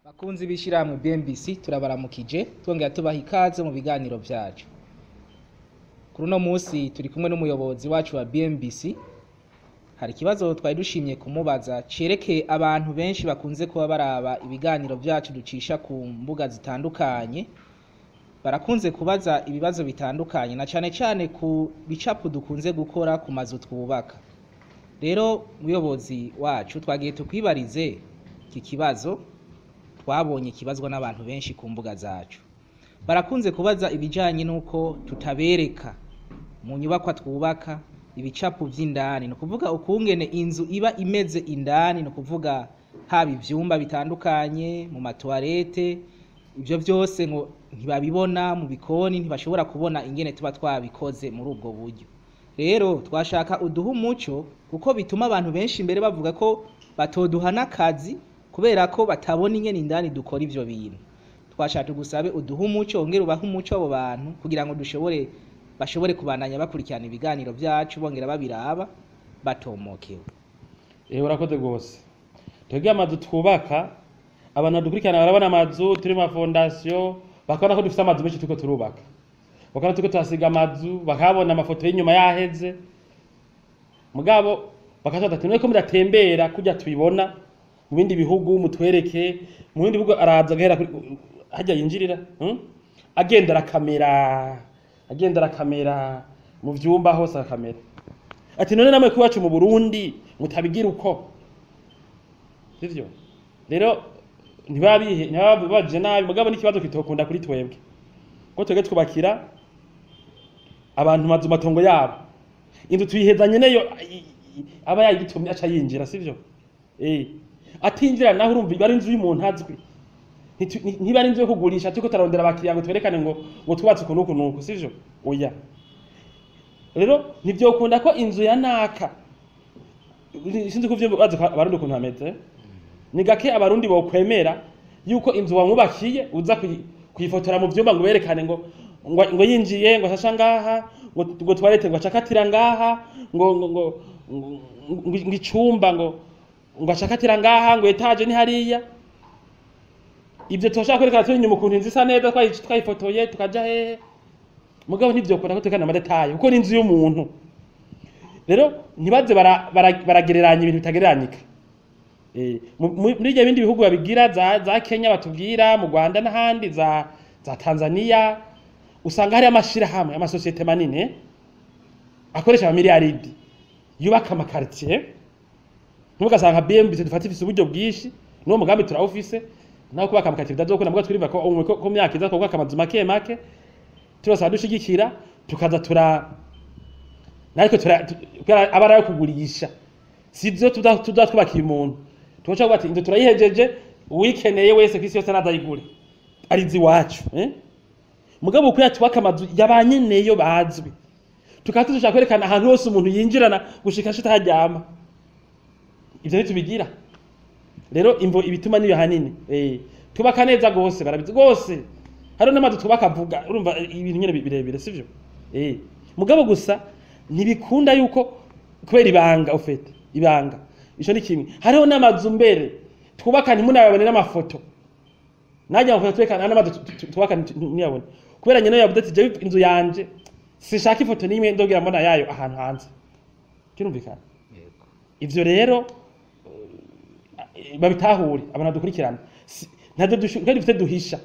Bakunzi b'ishirahamwe BMBC, turabaramukije, twongera tubaha ikaze mu biganiro vyacu. Kuri uno munsi turi kumwe n'umuyobozi wacu wa BMBC. Hari ikibazo twari dushimye kumubaza cerekeye abantu benshi bakunze kuba baraba ibiganiro vyacu ducisha ku mbuga zitandukanye. Barakunze kubaza ibibazo bitandukanye, na cane cane ku bicapo dukunze gukora ku mazu twubaka. Rero muyobozi wacu, twagiye tukwibarize iki kibazo twabonye kibazwa n'abantu benshi ku mbuga zacu. Barakunze kubaza ibijanye n'uko tutabereka mu nyubakwa twubaka ibicapo vy'indani, ni ukuvuga ukungene inzu iba imeze indani, ni ukuvuga haba ivyumba bitandukanye, mu matoilette, ivyo vyose ngo ntibabibona, mu bikoni ntibashobora kubona ingene tuba twabikoze muri ubwo buryo. Rero twashaka uduha umuco, kuko bituma abantu benshi mbere bavuga ko batoduha n'akazi kubera ko batabona ingene indani dukora ivyo bintu. Twashaka tugusabe uduhe umuco, wongere ubahe umuco abo bantu, kugira ngo bashobore kubandanya bakurikirana ibiganiro vyacu, bongera babiraba batomokewe. Urakoze rwose. Twebwe amazu twubaka, abantu badukurikirana barabona amazu turi mu mafondation, bakabona ko dufite amazu menshi turiko turubaka, bakabona turiko tuhasiga amazu, bakabona amafoto y'inyuma yaheze, mugabo bakaca bati: "None ko mudatembera kurya tubibona mu bindi bihugu, mutwereke?" Mu bindi bihugu araza agahera kuri harya yinjirira, Agendera kamera, agendera kamera mu vyumba hose, akamera ati: "None namwe ko iwacu mu Burundi mutabigira uko?" Sivyo? Rero ntibabihe, ntibabaje nabi, mugabo n'ikibazo kitokunda kuri twebwe, ko twebwe twubakira abantu mazu matongo yabo, inzu tuyihezanye neyo, aba yayigitumye aca yinjira, sivyo? Atinjira naho, urumva iba ari inzu y'umuntu azwi. Ntiba ari inzu yo kugurisha turiko turarondera abakiriya ngo twerekane ngo twubatse uku n'uku n'uku, sivyo? Oya. Rero ntivyokunda ko inzu ya naka, sinzi ko uvyo bazi ko Abarundi ukuntu hameze, ni gake Abarundi bokwemera yuko inzu wamwubakiye uza kuyifotora mu vyumba ngo berekane ngo yinjiye ngo ashasha ngaha, ngo toilette ngo acakatira ngaha, ngo icumba ngo acakatira ngaha, ngo étage ni hariya. Ivyo turashaka kwerekana turi inyuma ukuntu inzu isa neza, twayifotoye tukaja hehe, mugabo ntivyokunda ko twerekana amadétails, kuko ni inzu y'umuntu. Rero ntibaze baragereranya ibintu bitagereranyika. Muri ibyo bindi bihugu babigira, za Kenya batubwira, mu Rwanda n'ahandi, za Tanzania, usanga hari amashirahamwe, amasosiyete manini, akoresha amamiliyaridi yubaka amaquartier. Ntugasanga BMBC dufata ifise uburyo bwinshi, n'uwo mugambi turawufise, naho kubaka amaquartier bitazokunda, mugabo twiriva ko myaka iza kubaka amazu make make, turasaba dushigikira, tukaza tura nariko tura kubera aba ari ayo kugurisha, sivyo? Tuza twubakiye umuntu, tugaca kuvuga ati: "Inzu turayihejeje, uwikeneye wese kw'isi yose nazayigure, ari iwacu." Mugabo uko yatubaka amazu yabanyeneyo bazwi, tukaba dushaka kwerekana ahantu hose umuntu yinjirana gushika ashita haryama, ivyo ntitubigira. Rero imvo ibituma niyo hanini, tubaka neza gose, barabizi gose. Hariho n'amazu twubaka avuga, urumva ibintu nyene birebire, sivyo? Mugabo gusa ntibikunda yuko kubera ibanga ufite ibanga, ico ni kimwe. Hariho n'amazu mbere twubaka ntimunayabone n'amafoto, najya amafoto twerekana n'amazu twubaka ntiyabone, kubera nyene yavuze ati: "Jewe inzu yanje sinshaka ifoto n'imwe ndogira mbona yayo ahantu hanze." Kirumvikana? Yego. Ivyo rero babitahure abantu badukurikirana. Ntabyo dufite duhisha.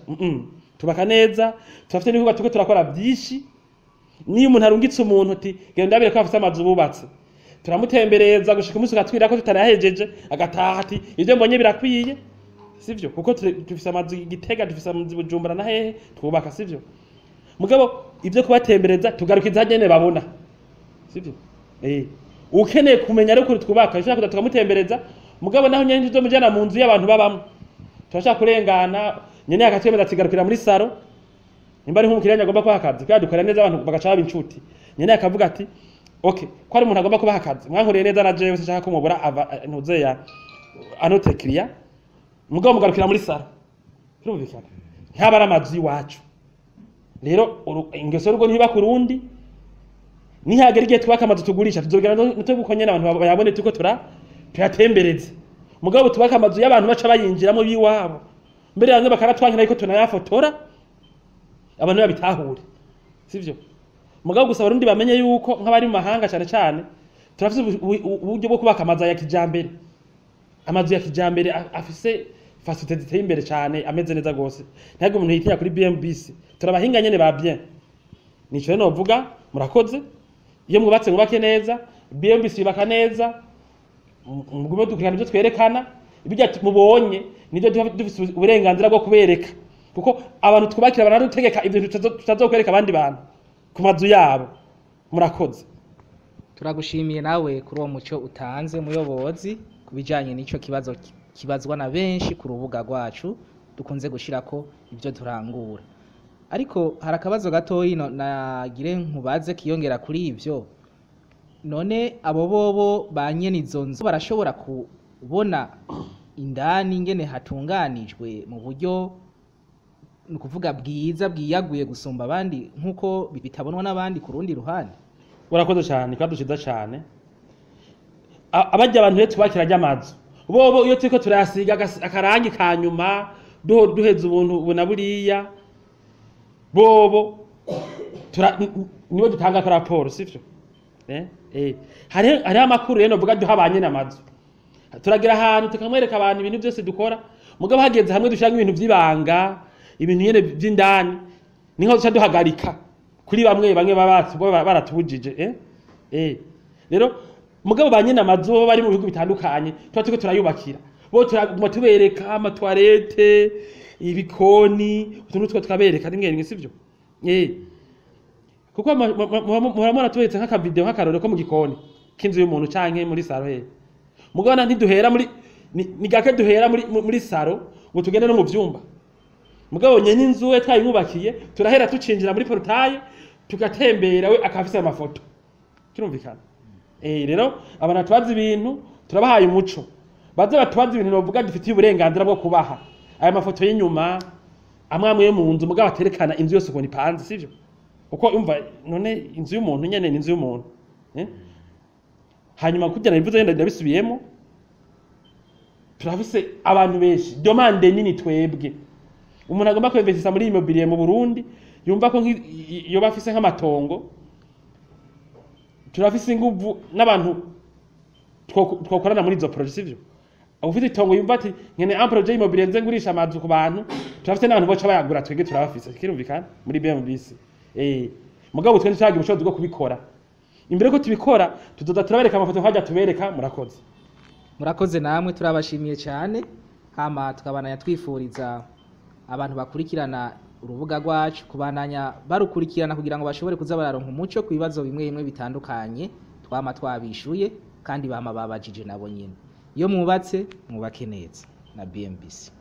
Tubaka neza, turafite n'ibikorwa turiko turakora byinshi. Niyo umuntu arungitse umuntu uti: "Genda ndabire ko afite amazu bubatse," turamutembereza gushika umunsi ukatwira ko tutanayahejeje, agataha ati: "Ibyo mbonye birakwiye." Sivyo? Kuko dufise amazu i Gitega, dufise amazu i Bujumbura na hehe twubaka, sivyo? Mugabo ibyo kubatembereza tugarukiza nyene babona, sivyo? Ukeneye kumenya rero ukuntu twubaka, ushaka kuza tukamutembereza, mugabo naho nyene ntizomujana mu nzu y'abantu babamwo. Turashaka kurengana, nyene akatwemeza ati: "Garukira muri salon." Nimba ari nk'umukiriya agomba kubaha akazi, kubera dukora neza abantu bagaca baba inshuti, nyene akavuga ati: "Okay, ko ari umuntu agomba kubaha akazi, mwankoreye neza, na jewe sinshaka ko mubura ava ntuzeya anote client, mugabo mugarukira muri salon." Birumvikana, ntaba ari amazu y'iwacu. Rero ingeso y'urugo ntiba ku rundi. Nihagera igihe twubaka amazu tugurisha, tuzogera no nyene abantu bayabone turiko tura tuyatembereze, mugabo tubaka amazu y'abantu baca bayinjiramo b'iwabo. Mbere yanze bakaratwankira ariko tunayafotora abantu babitahure, sivyo? Mugabo gusa abarundi bamenye yuko nk'abari mu mahanga cyane cyane turafise uburyo bwo kubaka amazu ya kijambere, amazu ya kijambere afise facilités ziteye imbere cyane, ameze neza gose. Ntabwo umuntu yitinya kuri BMBC, turabahinga nyene ba bien. Nico rero novuga, murakoze. Iyo mwubatse mwubake neza, BMBC yubaka neza, mugume dukurikirana ibyo twerekana, ibyo mubonye nibyo tuba dufise uburenganzira bwo kubereka, kuko abantu twubakira baradutegeka ibyo tutazokwereka abandi bantu ku mazu yabo. Murakoze. Turagushimiye nawe kuri uwo muco utanze, muyobozi, ku bijanye n'ico kibazo kibazwa na benshi ku rubuga rwacu dukunze gushirako ibyo turangura. Ariko hari akabazo gatoyi nagire nkubaze kiyongera kuri ivyo. None abo bobo ba nyene izo nzu barashobora kubona indani ingene hatunganijwe mu buryo, ni ukuvuga bwiza, bwiyaguye gusumba abandi, nk'uko bitabonwa n'abandi ku rundi ruhande? Urakoze cyane, ikibazo ciza cyane. Abajya abantu rero tubakira ry'amazu, bobo iyo turiko turayasiga akarangi ka nyuma, duheza ubuntu ubu na buriya, bobo nibo dutanga ko raporo, sivyo? Hariho amakuru rero novuga duha ba nyene amazu. Turagira ahantu tukamwereka abantu ibintu byose dukora, mugabo hageze hamwe dushiramo ibintu vy'ibanga, ibintu nyene vy'indani, ni nkaho duca duhagarika kuri bamwe bamwe baba baratubujije. Rero mugabo ba nyene amazu bo bari mu bihugu bitandukanye tuba turiko turayubakira, bo turaguma tubereka amatoilette, ibikoni, utuntu two tukabereka rimwe rimwe, sivyo? Kuko muhora muratuberetse nk'akavideo, nk'akarorero ko mu gikoni k'inzu y'umuntu canke muri salon he. Mugabo na ntiduhera muri ni gake duhera muri salon ngo tugende no mu vyumba. Mugabo nyene inzu we twayimwubakiye, turahera tucinjira muri portail, tugatembera, we akaba afise amafoto, kirumvikana. Rero abantu batubaza ibintu turabahaye umuco, baze batubaza ibintu novuga dufitiye uburenganzira bwo kubaha aya mafoto y'inyuma amwe amwe yo mu nzu, mugabo aterekana inzu yose ukuntu ipanze, sivyo? Kuko umva none inzu y'umuntu nyene ni inzu y'umuntu. Hanyuma kugira bivuze yenda ndabisubiyemo, turafise abantu benshi, demande nini. Twebwe umuntu agomba kwinvestisa muri immobilier mu Burundi, yumva ko yoba afise nk'amatongo, turafise inguvu n'abantu twokorana muri izo projet, sivyo? Ufite itongo yumva ati nkene un projet immobilier nze ngurisha amazu ku bantu, turafise n'abantu boca bayagura, twebwe turabafise, kirumvikana, muri BMBC. Mugabo twe ntituragira ubushobozi bwo kubikora. Imbere ko tubikora tuzoza turabereka amafoto nkajya tubereka. Murakoze. Murakoze namwe, turabashimiye cyane. Hama tukabananya twifuriza abantu bakurikirana urubuga rwacu kubandanya barukurikirana kugira ngo bashobore kuza bararonka umuco ku bibazo bimwe bimwe bitandukanye twama twabishuye kandi bama babajije nabo nyene. Iyo mwubatse mwubake neza na BMBC.